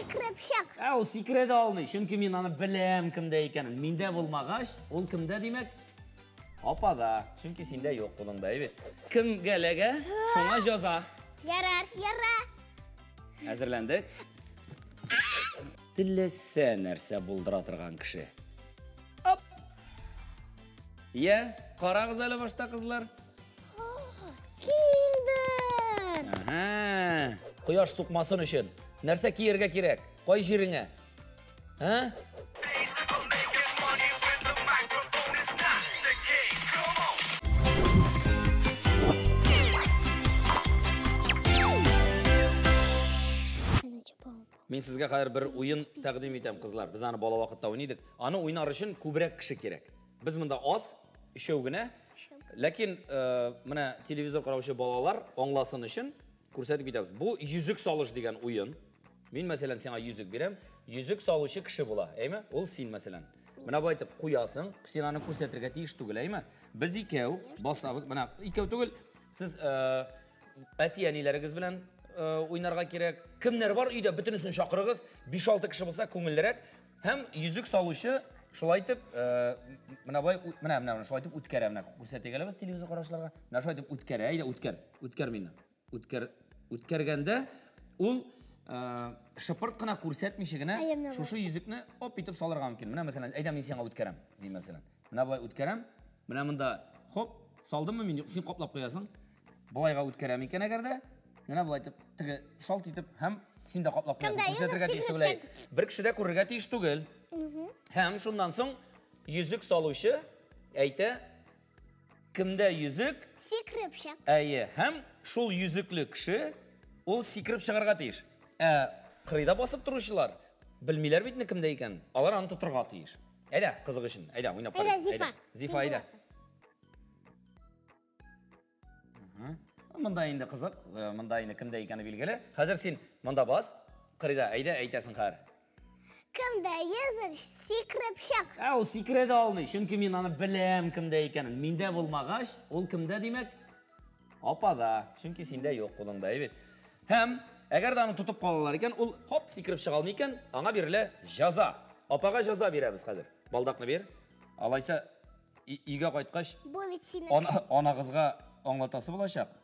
Сикереп чык. Ә ул сикерә дә алмый, чөнки мин аны беләм кемдә икәнен. Миндә булмагач, ул кемдә димәк? Апада, чөнки синдә юк кулыңда, әйбәт. Кемгә эләгә, шуңа җаза. Ярар, ярар. Әзерләндек. Теләсә нәрсә булдыра торган кеше. Оп! Я, карагыз әле башта, кызлар. Киндер! Ага. Кояш сукмасын өчен нәрсә кияргә кирәк? Кай җиреңә? Ә? Мин сезгә хәзер бер уен тәкъдим итәм, кызлар. Без аны бала вакытта уйный идек. Аны уйнар өчен күбрәк кеше кирәк. Без монда аз, өчәү генә. Ләкин менә телевизор караучы балалар аңласын өчен күрсәтеп китәбез. Бу йөзек салыш дигән уен. Мин, мәсәлән, сиңа йөзек бирәм. Йөзек салучы кеше була, әйме? Ул син, мәсәлән. Менә болай итеп куясың, син аны күрсәтергә тиеш түгел, әйме? Без икәү басабыз. Менә икәү түгел, сез әти-әниләрегез белән уйнарга кирәк. Кемнәр бар өйдә, бөтенесен чакырыгыз. 5-6 кеше булса күңеллерәк. Һәм йөзек салучы шулай итеп, менә болай, менә менә шулай итеп үткәрә, менә күрсәтик әле без телевизор караучыларга. Менә шулай итеп үткәрә, әйдә үткәр, үткәр мине. Үткәр, үткәргәндә ул шыпырт кына күрсәтмичә генә шушы йөзекне оп итеп салырга мөмкин. Менә мәсәлән, әйдә мин сиңа үткәрәм, ди мәсәлән. Менә болай үткәрәм. Менә монда хоп, салдыммы мин, син каплап куясың. Болайга үткәрәм икән әгәр дә, менә болай итеп, теге шалт итеп һәм син дә каплап куясың. Күрсәтергә тиеш түгел. Бер кеше дә күрергә тиеш түгел. Һәм шуннан соң йөзек салучы әйтә, кемдә йөзек? Сикереп чык. Әйе, һәм шул йөзекле кеше ул сикереп чыгарга тиеш. Ә кырыйда басып торучылар белмиләр бит инде кемдә икәнен. Алар аны тотырга тиеш. Әйдә, кызык өчен. Әйдә, уйнап карыйк. Әйдә, Зифа. Зифа, әйдә. Монда инде кызык, монда инде кемдә икәне билгеле. Хәзер син монда бас, кырыйда, әйдә, әйтәсең хәзер. Кемдә йөзек, сикереп чык. Ә ул сикерә дә алмый, чөнки мин аны беләм кемдә икәнен. Миндә булмагач, ул кемдә димәк? Апада, чөнки синдә юк кулыңда, әйбәт. Һәм әгәр дә аны тотып калалар икән, ул хоп сикереп чыга алмый икән, аңа бирелә җәза. Апага җәза бирәбез хәзер. Балдакны бир. Алайса өйгә кайткач, Бу бит синең. Анагызга аңлатасы булачак.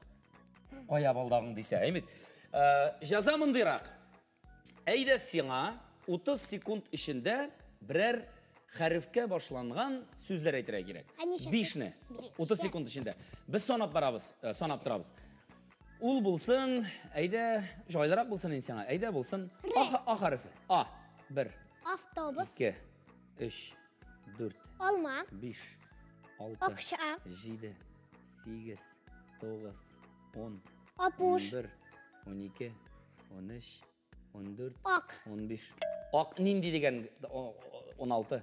Кая балдагың дисә, әйбәт. Җәза мондыйрак. Әйдә сиңа 30 секунд эчендә берәр хәрефкә башланган сүзләр әйтергә кирәк. Бишне. 30 секунд эчендә. Без санап барабыз, санап торабыз. Ул булсын, әйдә, җайлырак булсын инде сиңа. Әйдә булсын. А, А хәрефе. А. 1. Автобус. 2 3 4. Алма. 5 6. Акча. 7 8 9 10. Апуш. 11 12 13, 14, Ак. 15. Ак нинди дигән 16,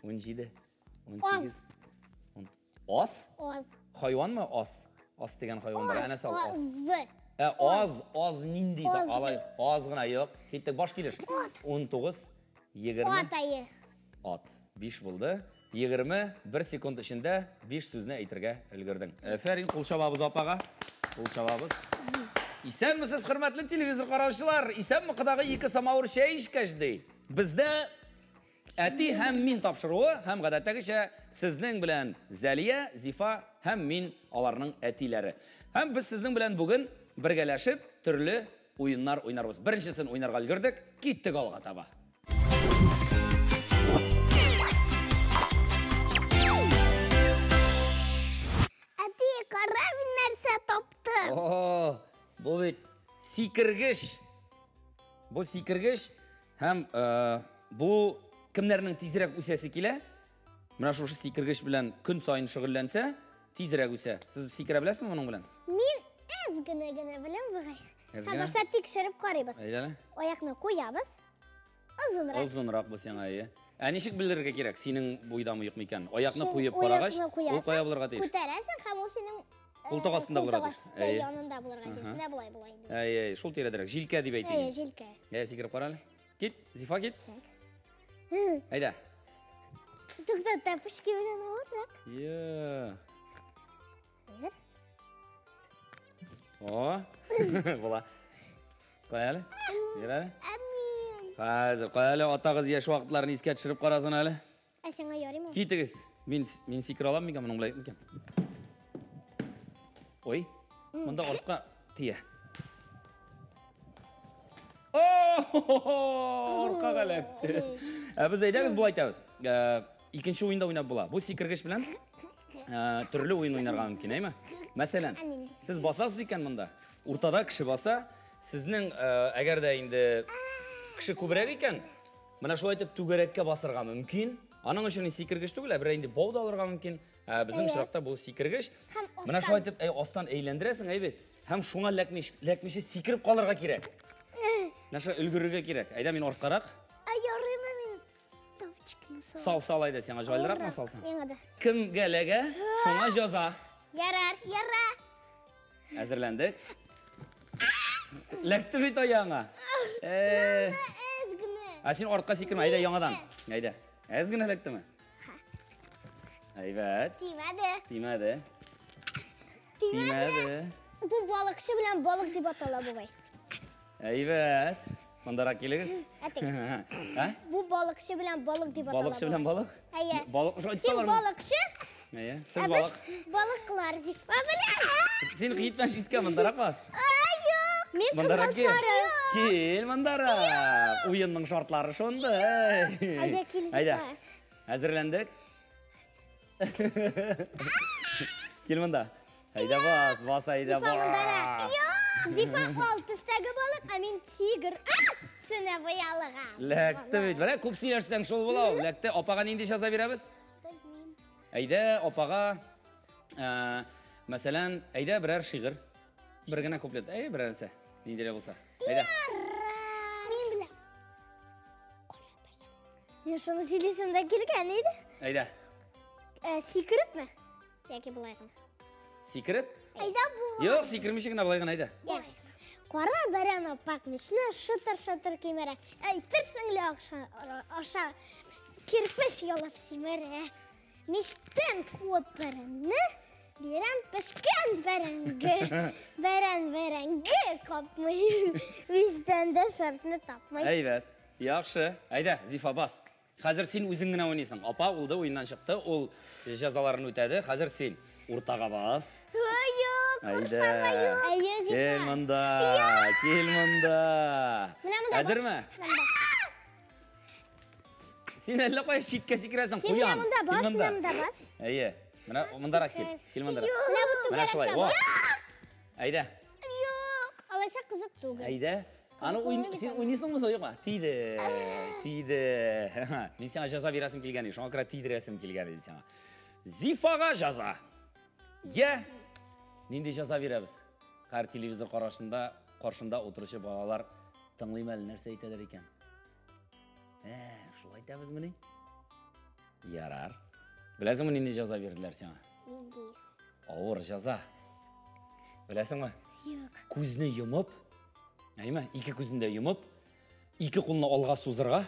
17, 18. Аз? Аз. Хайванмы аз? Аз дигән хайван бар. Әнә сал аз. Аз. Ә аз, аз нинди? Алай, аз гына юк. Киттек, баш килеш. 19, 20. Ат айы. Ат. 5 булды. 21 секунд эчендә 5 сүзне әйтергә өлгердең. Әфәрин, кул чабабыз апага. Кул чабабыз. Исәнмесез, хөрмәтле телевизор караучылар. Исәнме, кодагый, ике самавыр чәй эчкәч, ди. Бездә әти һәм мин тапшыруы һәм гадәттәгечә сезнең белән Зәлия, Зифа һәм мин, аларның әтиләре. Һәм без сезнең белән бүген бергәләшеп төрле уеннар уйнарбыз. Беренчесен уйнарга өлгердек, киттек алга таба. Әти, кара, мин нәрсә таптым. О, бу бит сикергеч. Бу сикергеч һәм бу кемнәрнең тизрәк үсәсе килә? Менә шушы сикергеч белән көн саен шөгыльләнсә, тизрәк үсә. Сез сикерә беләсезме моның белән? Мин әз генә генә беләм бугай. Әз генә? Башта тикшереп карыйбыз. Әйдә әле. Аякны куябыз. Озынрак. Озынрак бу сиңа, әйе. Ә ничек белергә кирәк, синең буйдамы юкмы икән? Аякны куеп карагач, ул кая булырга тиеш? Күтәрәсең һәм ул синең култык астында булырга тиеш. Култык асты янында булырга тиеш. Менә болай була инде. Әйе, әйе, шул тирәдәрәк. Җилкә дип әйтик. Әйе, җилкә. Әйе, сикереп кара әле. Кит, Зифа кит. Так. Әйдә. Тукта, тәпочки белән авыррак. Йә. Хәзер. О, була. Кая әле? Бир әле. Әмин. Хәзер, кая әле атагыз яшь вакытларын искә төшереп карасын әле. Ә сиңа ярыймы? Китегез. Мин сикерә алам микән моның белән микән? Ой, монда артка тия. Аркага эләкте. Ә без әйдәгез болай итәбез. Икенче уенда уйнап була. Бу сикергеч белән төрле уен уйнарга мөмкин, әйме? Мәсәлән, сез басасыз икән монда. Уртада кеше баса, сезнең әгәр дә инде кеше күбрәк икән, менә шулай итеп түгәрәккә басырга мөмкин. Аның өчен сикергеч түгел, ә берәр инде бау да алырга мөмкин. Безнең очракта бу сикергеч. Менә шулай итеп астан әйләндерәсең, әйбәт. Һәм шуңа ләкмичә сикереп калырга кирәк. Менә шулай өлгерергә кирәк. Әйдә мин арткарак. Ә ярыймы мин тапчыкны сал? Сал, сал әйдә, сиңа җайлыракмы салсаң? Миңа да. Кемгә эләгә, шуңа җаза. Ярар, яра. Әзерләндек. Ләкте бит аягыңа. Әз генә. Ә син артка сикермә, әйдә яңадан. Әйдә. Әз генә эләктеме? Әйбәт. Тимәде. Тимәде. Тимәде. Бу балыкчы белән балык дип атала бугай. Әйбәт. Мондарак килегез. Әтик. Ә? Бу балыкчы белән балык дип атала. Балыкчы белән балык? Әйе. Балык шулай Син аталармы? балыкчы? Әйе. Сез Ә балык. без балыклар дип. Ә белән. Син китмә читкә, мондарак бас. Ай, юк. Мин Мондарак кызгылт кил. сары. Кил мондарак. Уенның шартлары шундый. Әйдә, кил, Зифа. Әйдә. Әзерләндек. Кил монда. Әйдә бас, бас, әйдә Зифа мондарак. бас. Юк. Зифа ал төстәге балык, ә мин тигр. Сөнә буялыган. Ләкте бит. Менә күп сөйләшсәң шул була ул. Ләкте. Апага нинди җәза бирәбез? Белмим. Әйдә, апага, мәсәлән, әйдә берәр шигырь. Бер генә куплет. Әй, берәр нәрсә. Нинди дә булса. Әйдә. Мин беләм. Мин шуны сөйлисем дә килгән иде. Әйдә. Сикерепме? Яки болай гына. Сикереп? Әйдә бу. Юк, сикермичә генә болай гына әйдә. Кара бәрән аппак мичне шытыр-шытыр кимерә. Әйтерсең лә аша кирпеч ялап симерә. Мичтән куып бәрәнне, бирәм пешкән бәрәңге. Бәрән бәрәңге капмый. Мичтән дә шартны тапмый. Әйбәт. Яхшы. Әйдә, Зифа, бас. Хәзер син үзең генә уйныйсың. Апа улды, уеннан чыкты, ул җәзаларын үтәде. Хәзер син уртага бас. Ой, юк, Әйдә. уртага юк. Әйе, Зифа. Кил монда, кил монда. Менә монда бас. Әзерме? Монда. Син әллә кая читкә сикерәсең, Син менә куян. монда Кил бас, монда. менә монда бас. Әйе. Менә мондарак кил. Кил мондарак. Юк. Менә бу Менә шулай. түгәрәккә Во. бас. Әйдә. Юк, алайса кызык түгел. Әйдә. Аны Кызык уйн, булмый син бит уйныйсыңмы соң, юкмы? Тиде. Тиде. Мин сиңа җәза бирәсем килгән иде. Шуңа күрә тидерәсем килгән иде сиңа. Зифага җәза. Йә. Нинди җәза бирәбез? Һәр телевизор каршында утыручы балалар тыңлыйм әле нәрсә әйтәләр икән. Шулай әйтәбезмени? Ярар. Беләсеңме нинди җәза бирделәр сиңа? Нинди? Авыр җәза. Беләсеңме? Юк. Күзне йомып, әйме, ике күзен дә йомып, ике кулны алга сузырга,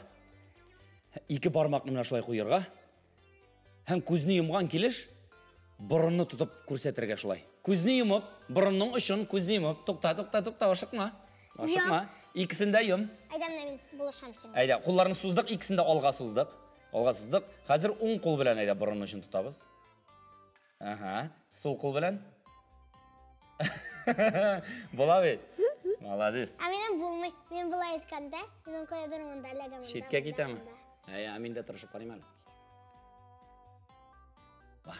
ике бармакны менә шулай куярга һәм күзне йомган килеш борынны тотып күрсәтергә шулай. Күзне йомып, борынның очын күзне йомып, тукта, тукта, тукта, ашыкма. Ашыкма. Икесен дә йом. Әйдә, менә мин булышам сиңа. Әйдә, кулларны суздык, икесен дә алга суздык. Алга суздык. Хәзер уң кул белән әйдә борынның очын тотабыз. Ага, сул кул белән. Була бит. Молодец. Ә минем булмый. Мин болай әйткәндә, минем каядыр монда эләгә монда. Читкә монда, китәме? монда. Әй, ә мин дә тырышып карыйм әле. Ва.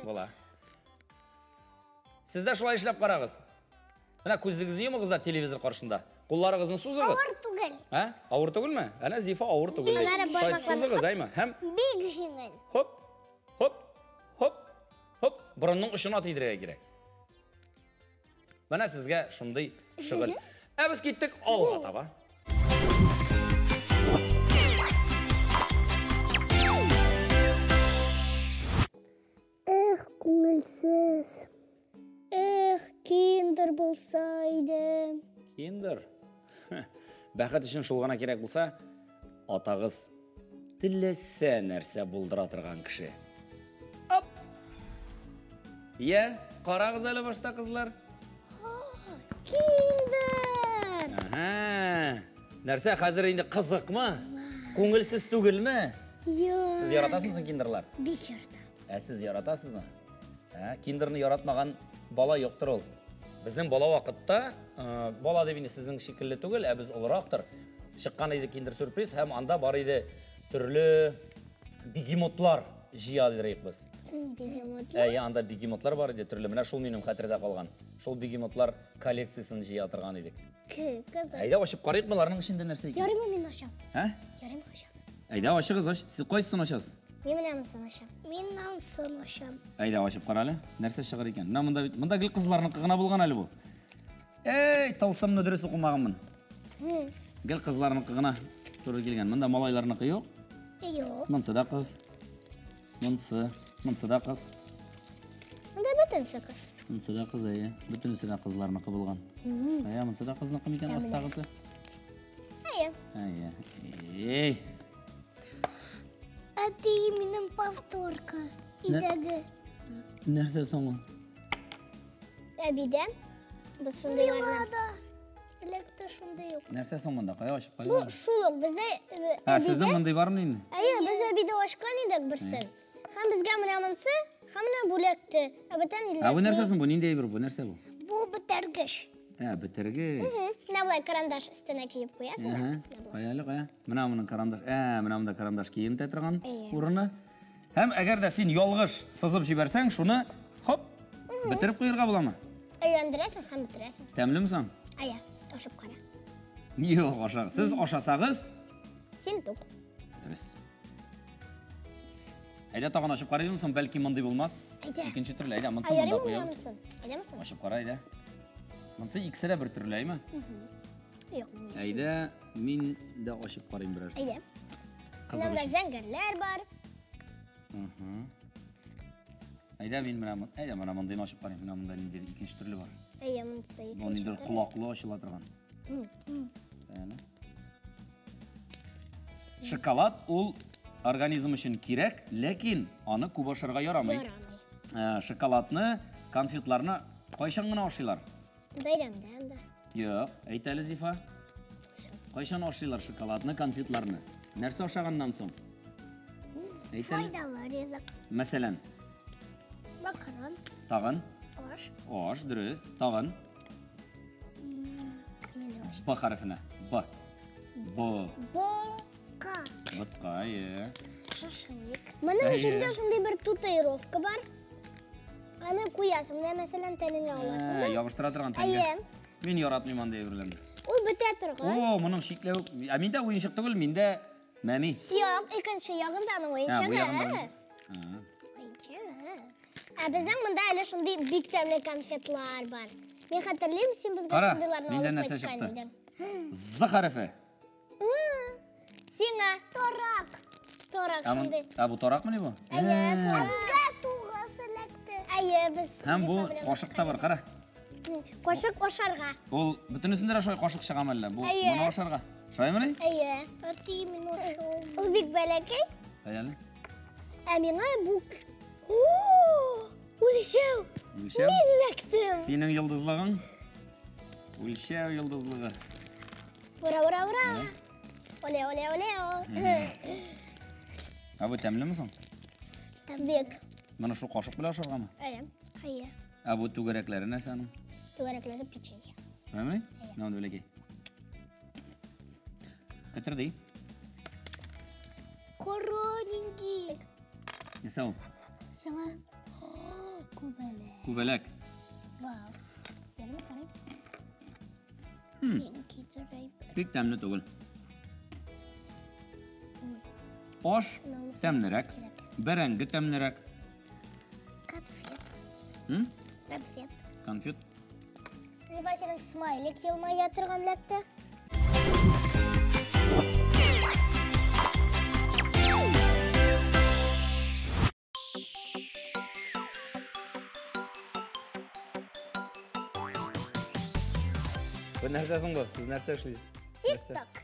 Була. Сез дә шулай эшләп карагыз. Менә күзегезне йомыгыз да телевизор каршында. Кулларыгызны сузыгыз. Авыр түгел. Ә? Авыр түгелме? Әнә Зифа авыр түгел. Аннары Шулай бармаклар- сузыгыз, әйме? Һәм Бик җиңел. хоп, хоп, хоп, хоп, борынның очына тидерергә кирәк. Менә сезгә шундый шөгыль. Ә без киттек алга таба. Эх, күңелсез. Эх, киндер булса иде. Киндер. Бәхет өчен шул гына кирәк булса, атагыз теләсә нәрсә булдыра торган кеше. Оп! Йә, карагыз әле башта, кызлар. Киндер! Ага. Нәрсә, хәзер инде кызыкмы? Күңелсез түгелме? Юк. Сез яратасызмы соң киндерлар? Бик яратам. Ә сез яратасызмы? Ә, киндерны яратмаган бала юктыр ул. Безнең бала вакытта, бала дип инде сезнең шикелле түгел, ә без олырактыр. Чыккан иде киндер сюрприз һәм анда бар иде төрле бегемотлар җыя дидек без. Бегемотлар? Әйе, анда бегемотлар бар иде төрле. Менә шул минем хәтердә калган. Шул бегемотлар коллекциясен җыя торган идек. Кызык. Әйдә ачып карыйк боларның эчендә нәрсә икән. Ярыймы мин ачам? Ә? Ярыймы ачам? Әйдә ачыгыз, ач. Сез кайсысын ачасыз? Мин менә монысын ачам. Мин монысын ачам. Әйдә ачып кара әле. Нәрсә чыгыр икән? Менә монда бит, монда гел кызларныкы гына булган әле бу. Эй, тылсымны дөрес укымаганмын. Гел кызларныкы гына туры килгән. Монда малайларныкы юк. Юк. Монсы да кыз. Монсы, монсы да кыз. Монда бөтенесе кыз. Монсы да кыз, әйе. Бөтенесе дә кызларныкы булган. Әйе, монсы да кызныкы микән астагысы? Әйе. Әйе. Эй. Әти, минем повторка. Идәге. Нәрсә соң ул? Әбидә. Без шундыйларны. Миңа да. Эләкте шундый ук. Нәрсә соң монда? Кая ачып Бу карыйм? шул ук бездә Ә, сезнең мондый бармы инде? Әйе, без әбидә ачкан идек берсен. Һәм безгә менә монысы, һәм менә бүләкте. Ә бүтән Ә бу нәрсә соң бу? Нинди әйбер бу? Нәрсә бу? Бу бетергеч. Ә, бетергеч. Менә болай карандаш өстенә киеп куясың да. Әһә. Кая әле, кая? Менә моның карандаш. Ә, менә монда карандаш кием тә торган Әйе. урыны. Һәм әгәр дә син ялгыш сызып җибәрсәң, шуны хоп, бетереп куярга буламы? Әйләндерәсең һәм бетерәсең. Тәмлеме соң? Әйе, ашап кара. Юк, аша. Сез ашасагыз, Син тук. дөрес. Әйдә тагын ачып карыйбызмы соң, бәлки мондый булмас. Әйдә. Икенче төрле, әйдә, Ә монысын монда ярыймы менә куябыз. монысын? Әйдә монысын? Ачып кара, әйдә. Монысы икесе дә бер төрле, әйме? Юк, менә. Әйдә, мин дә ачып карыйм берәрсен. Әйдә. Кызык Менә өчен. зәңгәрләр бар. Әйдә, мин менә әйдә, менә мондыйны ачып карыйм. Менә монда ниндидер икенче төрле бар. Әйе, монысы Бу икенче ниндидер төрле. колаклы ачыла торган. Әнә. Шоколад ул организм өчен кирәк, ләкин аны күп ашарга ярамый. Ярамый. Шоколадны, конфетларны кайчан гына ашыйлар? Бәйрәмдә анда. Юк, әйт әле, Зифа. Кайчан ашыйлар шоколадны, конфетларны? Нәрсә ашаганнан соң? Әйт әле. Файдалы ризык. Мәсәлән, Макарон, тагын, аш. аш, дөрес, тагын. Б хәрефенә. Б. Б. Ботка. Ботка, е. Шашлык. Моның Әйе. эчендә шундый бер татуировка бар. Аны куясың, менә мәсәлән, тәнеңә аласың да. Ябыштыра торган тәнгә. Әйе. Мин яратмыйм андый әйберләрне. Ул бетә торган. О, моның чикләү. Ә миндә уенчык түгел, миндә мәми. Юк, икенче ягында аның Ә, бу уенчыгы. ягында уенчык. Уенчыгы. Ә безнең монда әле шундый бик тәмле конфетлар бар. Мин хәтерлим, син безгә Кара, шундыйларны миндә алып нәрсә кайткан чыкты? идең. З хәрефе. Сиңа торак. Торак Ә, мон- шундый. ә бу торакмыни бу? Әйе, торак. Безгә тугыз эләкте. Әйе, без. Һәм бу Зифа белән кашык та бар, кара. Кашык ашарга. Ул бөтенесендә дә шулай кашык чыгамы әллә? Бу Әйе. моны ашарга. Шулаймыни? Әйе. Әти, мин ашау. Ул бик бәләкәй. Кая әле? Ә миңа бу О, үлчәү. Үлчәү? Мин эләктем. Синең йолдызлыгың? Үлчәү йолдызлыгы. Ура, ура, ура. Оле, оле, оле. Ә бу тәмлеме соң? Бик. Моны шул кашык белән ашаргамы? Әйе. Әйе. Ә бу түгәрәкләре нәрсә аның? Түгәрәкләре печенье. Шулаймыни? Менә монда бәләкәй. Кытырды. Коронинги. Нәрсә ул? Сиңа күбәләк. Күбәләк. Вау. Бәрме карыйм. Бик тәмле түгел. Аш тәмлерәк, бәрәңге тәмлерәк. Конфет. М? Конфет. Конфет. Зифа, синең смайлик елмая торган ләкте. Бу нәрсә соң бу? Сез нәрсә эшлисез? Тик-ток.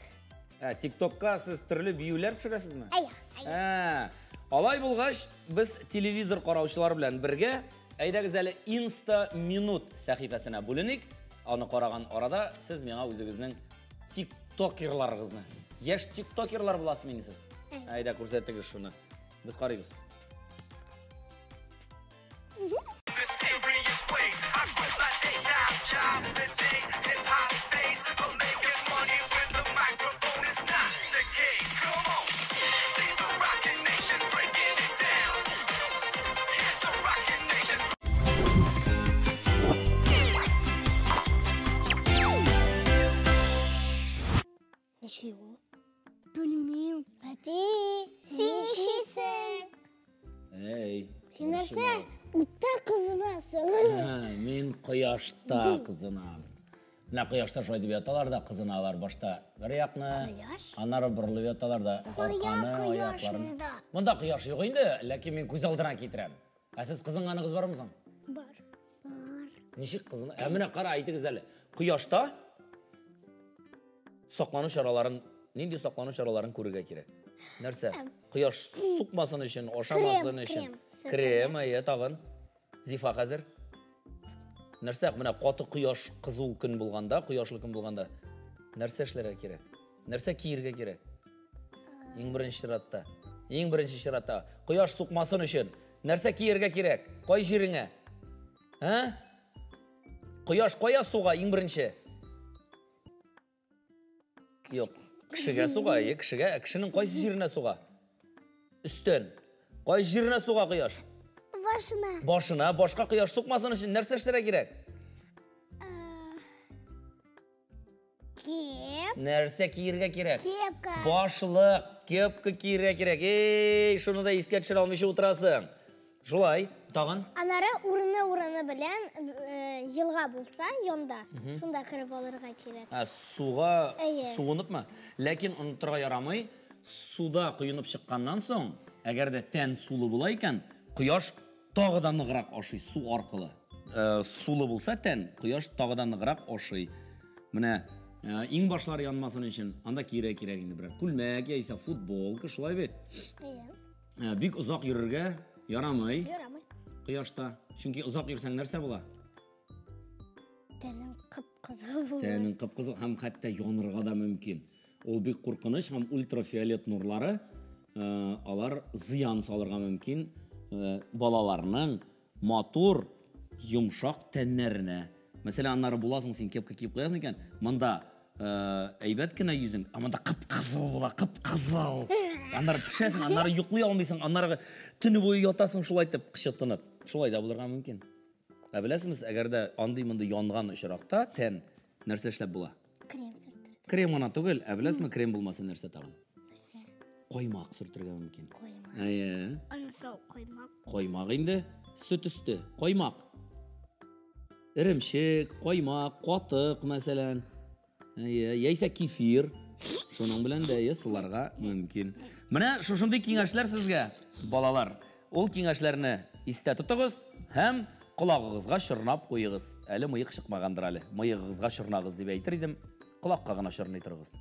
Ә, TikTokка сез төрле биюләр төшерәсезме? Әйе, әйе. Ә, алай булгач, без телевизор караучылар белән бергә әйдәгез әле Insta Минут сәхифәсенә бүленик. Аны караган арада сез миңа үзегезнең TikTok тиктокерларыгызны. Яшь тиктокерлар буласызмы инде сез? Әйдә, күрсәтегез шуны. Без карыйбыз. Ничек ул? Белмим. Әти, син ничесең? Әй. Син нәрсә? Утта кызынасың. Мин кояшта кызынам. Менә кояшта шулай дип яталар да кызыналар башта бер якны, Кояш? аннары борылып яталар да Кая арканы, кояш аякларын. монда? Монда кояш юк инде, ләкин мин күз алдына китерәм. Ә сез кызынганыгыз бармы соң? Бар. Бар. Ничек кызын? Ә менә кара, әйтегез әле. Кояшта саклану чараларын, нинди саклану чараларын күрергә кирәк? Нәрсә? Кояш сукмасын өчен, ашамасын Крем, өчен. крем сөртергә. Крем, әйе, тагын. Зифа хәзер. Нәрсә? Менә каты кояш кызу көн булганда, кояшлы көн булганда нәрсә эшләргә кирәк? Нәрсә киергә кирәк? Иң беренче чиратта. Иң беренче чиратта кояш сукмасын өчен нәрсә киергә кирәк? Кай җиреңә? Ә? Кояш кая суга иң беренче? Юк. Кешегә суга, әйе, кешегә. Ә кешенең кайсы җиренә суга? Өстән. Кай җиренә суга кояш? Башына. Башына, башка кояш сукмасын өчен нәрсә эшләргә кирәк? Кеп. Нәрсә киергә кирәк? Кепка. Башлык, кепка киергә кирәк. Эй, шуны да искә төшерә алмыйча утырасың. Шулай, тагын. Аннары урыны-урыны белән елга булса, янда, шунда кереп алырга кирәк. Ә, суга Әйе. суыныпмы? Ләкин онытырга ярамый, суда коенып чыкканнан соң, әгәр дә тән сулы була икән, кояш тагы да ныграк ашый су аркылы. Сулы булса тән, кояш тагы да ныграк ашый. Менә иң башлар янмасын өчен анда киергә кирәк инде берәр күлмәк яисә футболка, шулай бит. Әйе. Бик озак йөрергә ярамый Ярамый. кояшта. Чөнки озак йөрсәң нәрсә була? Тәнең кып-кызыл була. Тәнең кып-кызыл һәм хәтта янырга да мөмкин. Ул бик куркыныч һәм ультрафиолет нурлары, алар зыян салырга мөмкин балаларның матур, йомшак тәннәренә. Мәсәлән, аннары буласың, син кепка киеп куясың икән, монда әйбәт кенә йөзең, ә монда кып-кызыл була, кып-кызыл. Аннары пешәсең, аннары йоклый алмыйсың, аннары төне буе ятасың шулай итеп кычытынып. Шулай да булырга мөмкин. Ә беләсезме, әгәр дә андый-мондый янган очракта тән нәрсә эшләп була? Крем сөртергә. Крем гына түгел, ә беләсезме, крем булмаса нәрсә тагын? Нәрсә? Каймак сөртергә мөмкин. Каймак. Әйе. Анысы каймак. Каймак инде, сөт өсте, каймак. Эремчек, каймак, катык, мәсәлән. Әйе, яисә кефир. Шуның белән дә әйе, сыларга мөмкин. Менә шушындый киңәшләр сезгә, балалар. Ул киңәшләрне истә тотыгыз һәм колагыгызга чорнап куегыз. Әле мыек чыкмагандыр әле. Мыегыгызга чорнагыз дип әйтер идем. Колакка гына чорный торыгыз.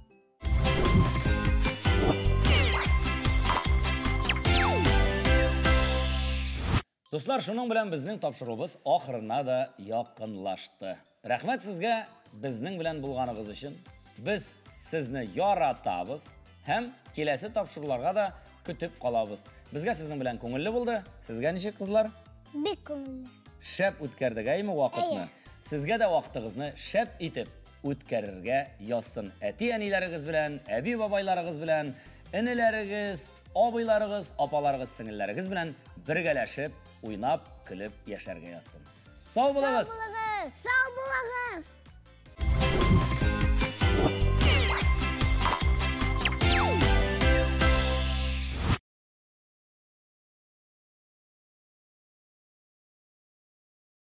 Дуслар, шуның белән безнең тапшыруыбыз ахырына да якынлашты. Рәхмәт сезгә безнең белән булганыгыз өчен. Без сезне яратабыз һәм киләсе тапшыруларга да көтеп калабыз. Безгә сезнең белән күңелле булды. Сезгә ничек, кызлар? Бик күңелле. Шәп үткәрдек, әйме вакытны? Әйе. Сезгә дә вакытыгызны шәп итеп үткәрергә язсын. Әти-әниләрегез белән, әби-бабайларыгыз белән, энеләрегез, абыйларыгыз, апаларыгыз, сеңелләрегез белән бергәләшеп, уйнап, көлеп яшәргә язсын. Сау булыгыз! Сау булыгыз! Сау булыгыз!